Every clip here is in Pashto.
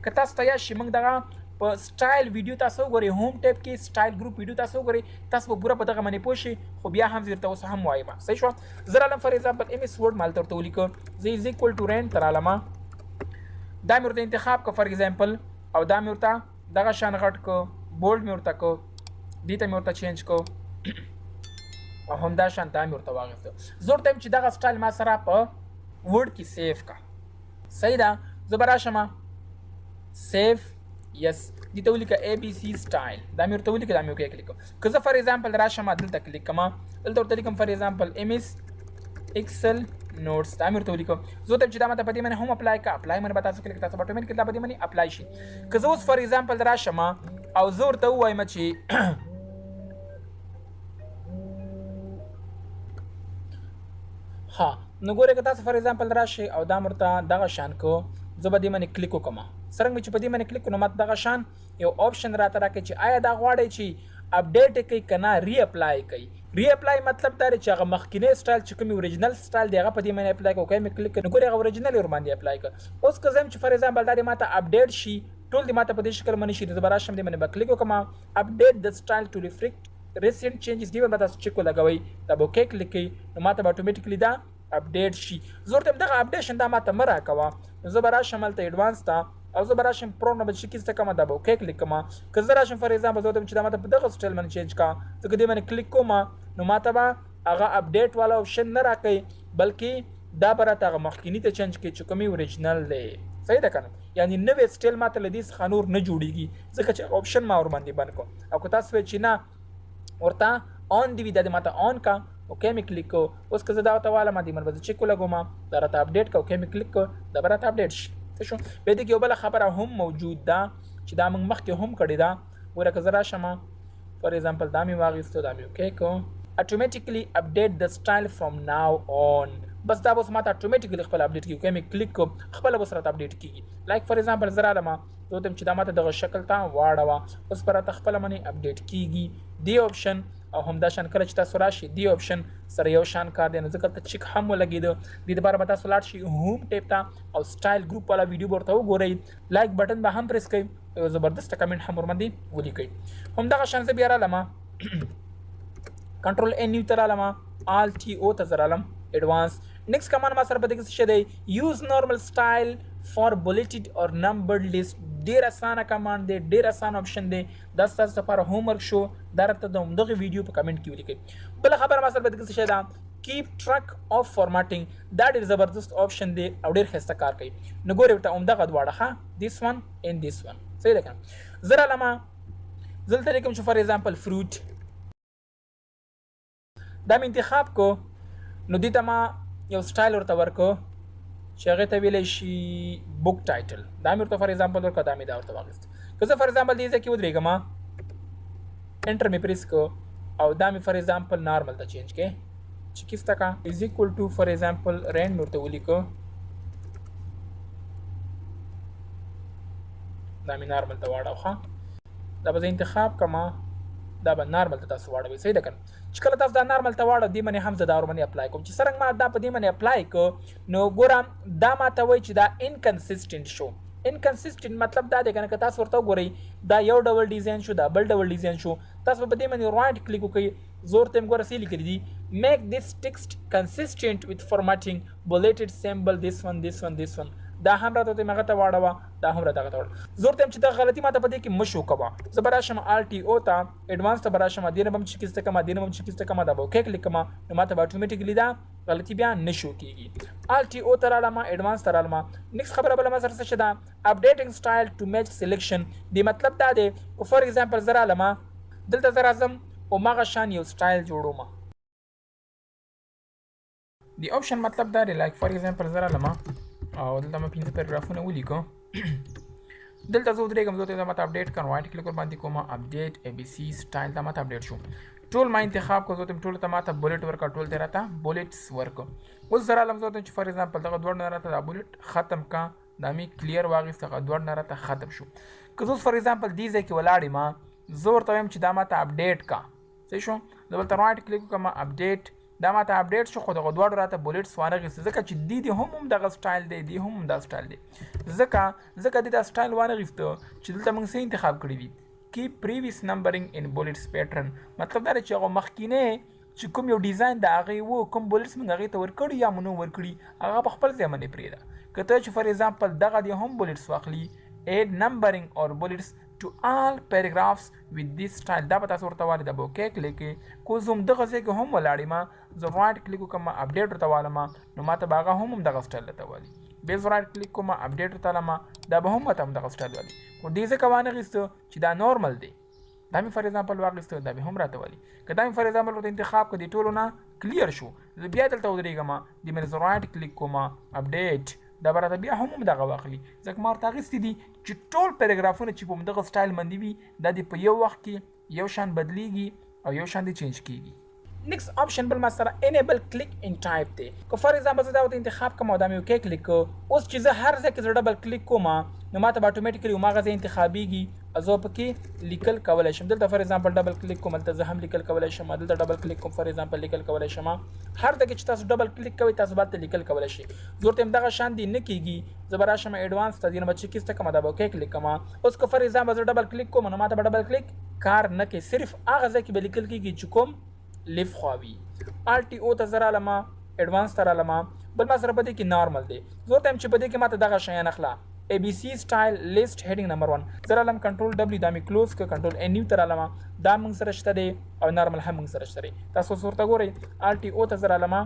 که تاسو ته یاد شي، موږ دغه په سټایل ویډیو تاسو وګورئ، هوم ټیب کې سټایل ګروپ ویډیو تاسو وګورئ، تاسو به پوره په دغه باندې پوه شئ. خو بیا هم زه درته اوس هم وایم. صحیح شو؟ زه رالم، فار ایگزامپل ام اس ورډ مال ورته ولیکو، زه از ایکوال ټو رینټ ته رالم، دا مې ورته انتخاب که فار ایگزامپل، او دا مې ورته دغه شان غټ کو، بولډ مې ورته کو، دې ته مې ورته چینج کو، او همدا شان دا مې ورته واغسته. زه ورته وایم چې دغه سټایل ما سره په ورډ کې سیف کا. صحیح ده؟ زه به راشم، سیف، یس، دې ته ولیکه ای بي سي سټایل. دا مې ورته ولیکه، دا مې اوکې کلیک. که زه فار ایگزامپل راشم، دلته کلیک کوم، دلته ورته لیکم فار ایگزامپل ام اس ایکسل نوټس، دا مې ورته ولیکم. زه ته چې دا ماته په دې باندې هم اپلای کا. اپلای باندې به تاسو کلیک، تاسو به اتوماتیکلی دا په دې باندې اپلای شي. که زه اوس فار ایگزامپل راشم او زه ورته ووایم چې ها، نو ګورئ، که تاسو فار ایگزامپل راشئ او دا مرته دغه شان کو، زه به دې باندې کلیک وکړم. څرنګه چې په دې باندې کلیک کړم، ماته دغه شان یو آپشن راته راکړي چې آیا دا غواړئ چې اپډیټ کوي که نه ری اپلای کوي. ری اپلای مطلب دا دی چې هغه مخکینی سټایل چې کوم اوریجنل سټایل دی، هغه په دې باندې اپلای کوي. مې کلیک، نو ګورئ، هغه اوریجنل ور باندې اپلای کړ. اوس که زه چې فار ایگزامپل دا دې ماته اپډیټ شي، ټول دې ماته په دې شکل باندې شي، زه به راشم، دې باندې به کلیک وکړم، اپډیټ د سټایل ټو ریفلیکټ ریسنټ چینجز، دې باندې تاسو چک ولګوئ، دا به اوکې کلیک کړئ، نو ماته به اتوماتیکلی دا اپډیټ شي. زه ورته دغه اپډیشن دا ماته مه راکوه. نو زه به راشم هلته اډوانس ته او زه به راشم پرو نه به چې کیسه کوم، دا به اوکې کلیک کوم. که زه راشم فار ایگزامپل، زه ورته چې دا ماته په دغه سټایل باندې چینج کا. ځکه دې باندې کلیک کوم، نو ماته به هغه اپډیټ والا آپشن نه راکوي، بلکې دا به راته هغه مخکینی ته چینج کړي چې کوم اوریجنل دی. صحیح ده کنه؟ یعنی نوې سټایل ماته له دې څخه نور نه جوړیږي، ځکه چې آپشن ما ور باندې بند کو. او که تاسو چې نه ورته آن دی وي، دا دې ماته آن کا، اوکې مې کلیک کو. اوس که زه دا ورته والم، دې باندې به زه چک ولګوم، دا راته اپډیټ کا، اوکې مې کلیک کو، دا به راته اپډیټ شي. څه شو؟ بیا دې کې یو بله خبره هم موجود ده چې دا موږ مخکې هم کړې ده. ګوره، که زه راشم فار ایگزامپل، دا مې واخیستو، دا مې اوکې کو، automatically update the style from now on. بس دا اوس ماته اتوماتیکلی خپل اپډیټ کیږي. مې کلیک کو، خپل اوس راته اپډیټ کیږي. لایک فار ایگزامپل زه رالم، زه ته چې دا ماته دغه شکل ته واړوه، اوس پر راته خپل باندې اپډیټ کیږي دی آپشن. او همدا شان کله چې تاسو راشي، دی آپشن سره یو شان کار دی، نو ځکه ته چک هم ولګېده. دې لپاره به تاسو لاړ شئ هوم ټیب ته او سټایل ګروپ والا ویډیو ورته وګورئ، لایک بټن به هم پریس کړئ، یو زبردست کمنټ هم ورباندې ولیکئ. همدغه شان زه بیا رالم، کنټرول ان نیو ته رالم، آل ټي او ته زه رالم، اډوانس. نیکسټ کمان ما سره په دې کې څه دی؟ یوز نورمال سټایل فار بولټډ اور نمبرډ لیست. ډیر اسانه کمانډ دی، ډیر اسانه آپشن دی. دا ستاسو لپاره هوم ورک شو، دا راته د همدغه ویډیو په کمنټ کې ولیکئ. بله خبره ما سره په دې کې څه ده؟ کیپ ټرک اف فارمټینګ. دا ډیر زبردست آپشن دی او ډیر ښایسته کار کوي. نو ګورئ ورته همدغه دواړه، ښه، دیس ون and دیس ون. صحیح ده که نه؟ زه رالم، زه دلته لیکم چې فار ایگزامپل فروټ، دا مې انتخاب کو، نو دې ته ما یو سټایل ورته ورکو چې هغې ته ویلی شي بوک ټایټل. دا مې ورته فار ایگزامپل ورکړه، دا مې دا ورته واخیست. که زه فار ایگزامپل دې ځای کې ودرېږم، انټر مې پریس کو او دا مې فار ایگزامپل نارمل ته چینج کې چې کیسته کا از ایکوال ټو فار ایگزامپل رینډ مې ورته ولیکو، دا مې نارمل ته واړاو. ښه، دا به زه انتخاب کړم، دا به نارمل ته تاسو واړوئ. صحیح ده که نه؟ چې کله تاسو دا نارمل ته واړو، دې باندې هم زه دا ورباندې اپلای کوم. چې څرنګه ما دا په دې باندې اپلای کو، نو ګوره، دا ما ته وایي چې دا انکنسسټنټ شو. انکنسسټنټ مطلب دا دی کنه، که تاسو ورته وګورئ، دا یو ډول ډیزاین شو، دا بل ډول ډیزاین شو. تاسو په دې باندې رایټ کلیک وکړئ، زور ته ګوره څه لیکلي دي: make this text consistent with formatting bulleted symbol، this one، this one، this one. دا هم راته ته مغه ته واړوه، دا هم راته ته واړوه. زور ته چې دا غلطي ماته په دې کې مشو کوه. زه به راشم آل ټي او ته، اډوانس ته به راشم، دې نه به هم چې کیسته کوم، دې نه به هم چې کیسته کوم، دا به اوکې کلیک کوم، نو ماته به اتوماتیکلی دا غلطي بیا نشو کیږي. آل ټي او ته رالم، اډوانس ته رالم. نیکسټ خبره بل ما سره څه ده؟ اپډیټینګ سټایل ټو میچ سلیکشن. دی مطلب دا دی که فار ایگزامپل زه رالم دلته، زه راځم او مغه شان یو سټایل جوړوم. دی آپشن مطلب دا دی، لایک فار ایگزامپل زه رالم او دلته ما پنځه پیراګرافونه ولیکو، دلته زه ودرېږم، زه ته ماته اپډیټ کړم، رایټ کلیک ور باندې کوم، اپډیټ ای بي سي سټایل، دا ماته اپډیټ شو. ټول ما انتخاب کو، زه ته ټول ته ماته بولټ ورکړ، ټول ته راته بولټس ورکړ. اوس زه رالم، زه ته چې فار ایگزامپل دغه دوه نه راته دا بولټ ختم کا. دا می کلیر واغیست، هغه دوه نه راته ختم شو. که زه فار ایگزامپل دې ځای کې ولاړ یم، زه ورته وایم چې دا ماته اپډیټ کا. صحیح شو؟ زه ورته رایټ کلیک وکړم، اپډیټ. دا ماته اپډیټ شو، خو دغه دواړو راته بولیټس وانه غیست، ځکه چې دی دی هم هم دغه سټایل دی، دی هم هم دا سټایل دی. ځکه دی دا سټایل وانه غیست چې دلته موږ څه انتخاب کړی دي، keep previous numbering in bullets pattern. مطلب دا دی چې هغه مخکینی چې کوم یو ډیزاین د هغې وو، کوم بولیټس موږ هغې ته ورکړي یا مونږ ورکړي، هغه په خپل ځای باندې پرېږده. که ته چې فار ایگزامپل دغه دی هم بولیټس واخلي، add numbering or bullets to all paragraphs with this style، دا به تاسو ورته والي، دا به اوکی کلیک کړئ. کو زه هم دغه ځای کې هم ولاړ یم، زه رایټ کلیک وکړم، اپډیټ ورته والم، نو ماته به هغه هم همدغه سټایل راته والي. بیا زه رایټ کلیک کوم، اپډیټ ورته والم، دا به هم ماته همدغه سټایل والي. خو دې ځکه وانه غیسته چې دا نورمل دی. دا مې فار ایگزامپل واخیسته، دا مې هم راته والي. که دا مې فار ایگزامپل ورته انتخاب کړ، دې ټولو نه کلیر شو، زه بیا دلته ودرېږم، دې باندې زه رایټ کلیک کوم، اپډیټ، دا به راته بیا هم همدغه واخلي، ځکه ما ورته اخیستي دي چې ټول پیراګرافونه چې په همدغه سټایل باندې وي، دا دې په یو وخت کې یو شان بدلیږي او یو شان دې چینج کیږي. نیکسټ آپشن بل ما سره انیبل کلیک ان ټایپ دی. که فار ایگزامپل زه دا ورته انتخاب کوم او دا مې اوکی کلیک کړ، اوس چې زه هر ځای کې زه ډبل کلیک کوم، نو ما ته به اتوماتیکلی هماغه ځای انتخابیږي او زه پکې لیکل کولی شم. دلته فار ایگزامپل ډبل کلیک کوم، دلته زه هم لیکل کولی شم. دلته ډبل کلیک کوم، فار ایگزامپل لیکل کولی شم. هر ځای کې چې تاسو ډبل کلیک کوئ، تاسو به هلته لیکل کولی شئ. زه ورته دغه شان دی نه کیږي، زه به راشم ایډوانس ته، دې نه به چې کیسته کوم، دا به اوکی کلیک کوم. اوس که فار ایگزامپل زه ډبل کلیک کوم، نو ما ته به ډبل کلیک کار نه کوي، صرف هغه ځای کې به لیکل کیږي چې کوم لیف خوا وي. آر ټي او ته زه رالم، ایډوانس ته رالم، بل ما سره په دې کې نارمل دی. زه ورته وایم چې په دې کې ماته دغه شیان اخله، ای بی سی سټایل لیست هیډینګ نمبر 1. زه رالم کنټرول ډبلیو، دا مې کلوز کړ، کنټرول ان نیو ته رالم، دا موږ سره شته دی او نارمل هم موږ سره شته دی. تاسو اوس ورته ګورئ. آر ټي او ته زه رالم،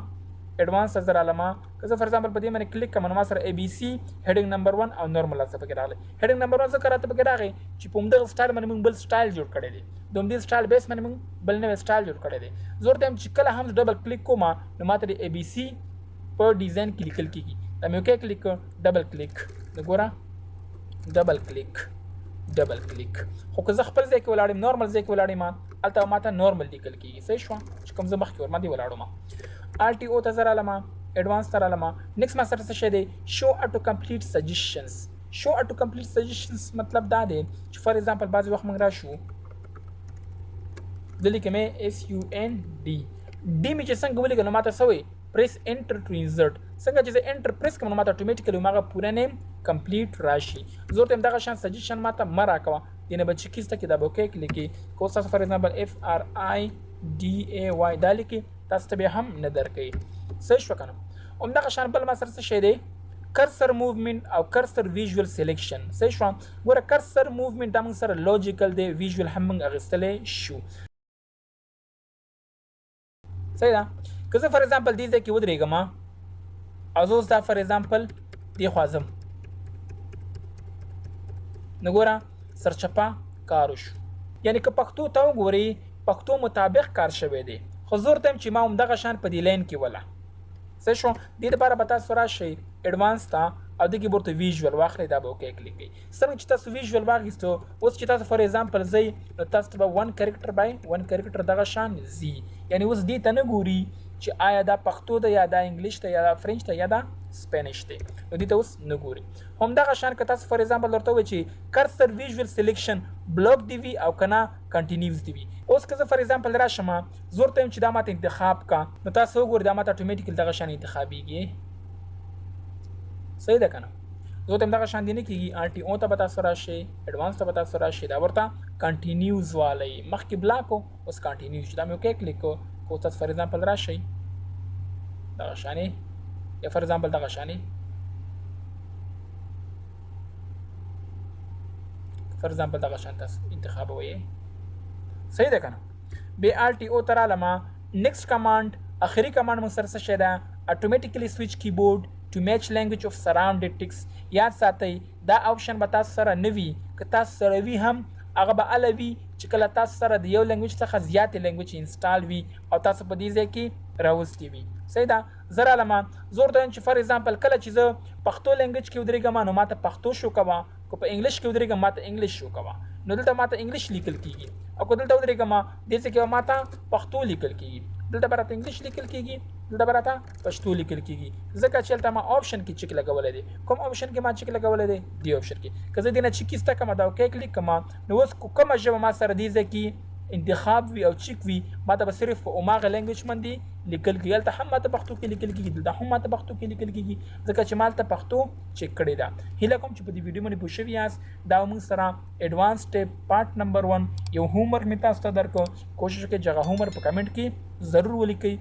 ایډوانس ته زه رالم، که زه فار ایگزامپل په دې باندې کلیک کړم، نو ما سره ای بی سی هیډینګ نمبر 1 او نارمل راته پکې راغلی. هیډینګ نمبر 1 ځکه راته پکې راغی چې په همدغه سټایل باندې موږ بل سټایل جوړ کړی دی، د همدې سټایل بیس باندې موږ بل نوی سټایل جوړ کړی دی. زه ورته وایم چې کله هم ډبل کلیک کوم، نو ماته د ای بی سی په ډیزاین کې لیکل کیږي. دا مې اوکی کلیک کړ، ډبل کلیک، نو ګوره ډبل کلیک، ډبل کلیک. خو که زه خپل ځای کې ولاړ یم، نورمل ځای کې ولاړ یم، هلته ماته نورمل لیکل کیږي. صحیح شوه چې کوم زه مخکې ورباندې ولاړم. آر ټي او ته زه رالم، ایډوانس ته رالم. نیکسټ ما سره څه شی دی؟ شو اټو کمپلیټ سجیشنز. شو اټو کمپلیټ سجیشنز مطلب دا دی چې فار ایگزامپل بعضې وخت موږ راشو، زه لیکم اس یو ان ډي، ډي مې چې څنګه ولیکل، نو ماته څه وایي؟ پریس انټر ټو انسرټ. څنګه چې زه انټر پریس کوم، نو ماته اتوماتیکلی هماغه پوره نیم کمپلیټ راشي. زه ورته وایم دغه شان سجیشن ماته مه راکوه، دې نه به چې کیسته کې دا به اوکی کلیک کړي. که اوس تاسو فار ایگزامپل اف ار آی ډي ای وای دا لیکي، تاسو ته بیا هم نه درکوي. صحیح شوه که نه؟ همدغه شان بل ما سره څه شی دی؟ کرسر موومنټ او کرسر ویژوال سلیکشن. صحیح شوه؟ ګوره کرسر موومنټ دا موږ سره لوجیکل دی، ویژوال هم موږ اخیستلی شو. صحیح ده؟ که زه فار ایگزامپل دې ځای کې ودرېږم او زه اوس دا فار ایگزامپل دې خوا ځم، نو ګوره سرچپه کار وشو. یعنی که پښتو ته وګورئ، پښتو مطابق کار شوی دی، خو زه ورته وایم چې ما همدغه شان په دې لاین کې وله. صحیح شو؟ دې لپاره به تاسو راشئ ایډوانس ته او دې کې به ورته ویژوال واخلئ، دا به اوکی کلیک کړئ. څنګه چې تاسو ویژوال واخیستو، اوس چې تاسو فار ایگزامپل ځئ، نو تاسو ته به ون کریکټر بای ون کریکټر دغه شان ځي. یعنی اوس دې ته نه ګوري چې آیا دا پښتو ده یا دا انګلیش ده یا دا فرنچ ده یا دا سپینش دی، نو دې ته اوس نه ګوري. همدغه شان که تاسو فار ایگزامپل ورته ووایئ چې کرسر ویژوال سلیکشن بلاک دی وي او که نه کنټینیوز دی وي. اوس که زه فار ایگزامپل راشم، زه ورته وایم چې دا ماته انتخاب کا، نو تاسو وګورئ دا ماته اتوماتیکلی دغه شان انتخابیږي. صحیح ده که نه؟ زه ورته دغه شان دی نه کیږي. آر ټي او ته به تاسو راشئ، ایډوانس ته به تاسو راشئ، دا ورته کنټینیوز والی، مخکې بلاک و اوس کنټینیوز شو. دا مې اوکی کلیک کړ. که اوس تاسو فار ایگزامپل راشئ دغه شانې، یا فار ایگزامپل دغه شانې، فار ایگزامپل دغه شان تاسو انتخابوئ. صحیح ده که نه؟ بی آر ټي او ته رالم. نیکسټ کمانډ، اخري کمانډ موږ سره څه شی ده؟ اتوماتیکلی سویچ کیبورډ ټو میچ لینګویج اف سراوندډ ټیکس. یاد ساتئ دا آپشن به تاسو سره نه وي، که تاسو سره وي هم هغه به هله وي چې کله تاسو سره د یو لینګویج څخه زیاتې لینګویج انسټال وي او تاسو په دې ځای کې راوستي وي. صحیح ده؟ زه رالم، زه ورته وایم چې فار ایگزامپل کله چې زه پښتو لینګویج کې ودرېږم، نو ماته پښتو شو کوه، که په انګلیش کې ودرېږم ماته انګلیش شو کوه، نو دلته ماته انګلیش لیکل کیږي. او که دلته ودرېږم، دې ځای کې به ماته پښتو لیکل کیږي، دلته به راته انګلیش لیکل کیږي، دلته به راته پښتو لیکل کیږي، ځکه چې هلته ما آپشن کې چک لګولی دی. کوم آپشن کې ما چک لګولی دی؟ دې آپشن کې. که زه دې نه چک ایسته کړم، دا اوکی کلیک کړم، نو اوس کومه ژبه ما سره دې ځای کې انتخاب وي او چیک وي، ماته به صرف په اوماغه لینګویج باندې لیکل کیږي. هلته هم ماته پښتو کې لیکل کیږي، دلته هم ماته پښتو کې لیکل کیږي، ځکه چې مالته پښتو چیک کړې ده. هیله کوم چې په دې ویډیو باندې پوه شوي یاست. دا موږ سره ایډوانس سټیپ پارټ نمبر 1. یو هوم ورک مې تاسو ته درکړ. کوشش وکړئ چې هغه هوم ورک په کمنټ کې ضرور ولیکئ.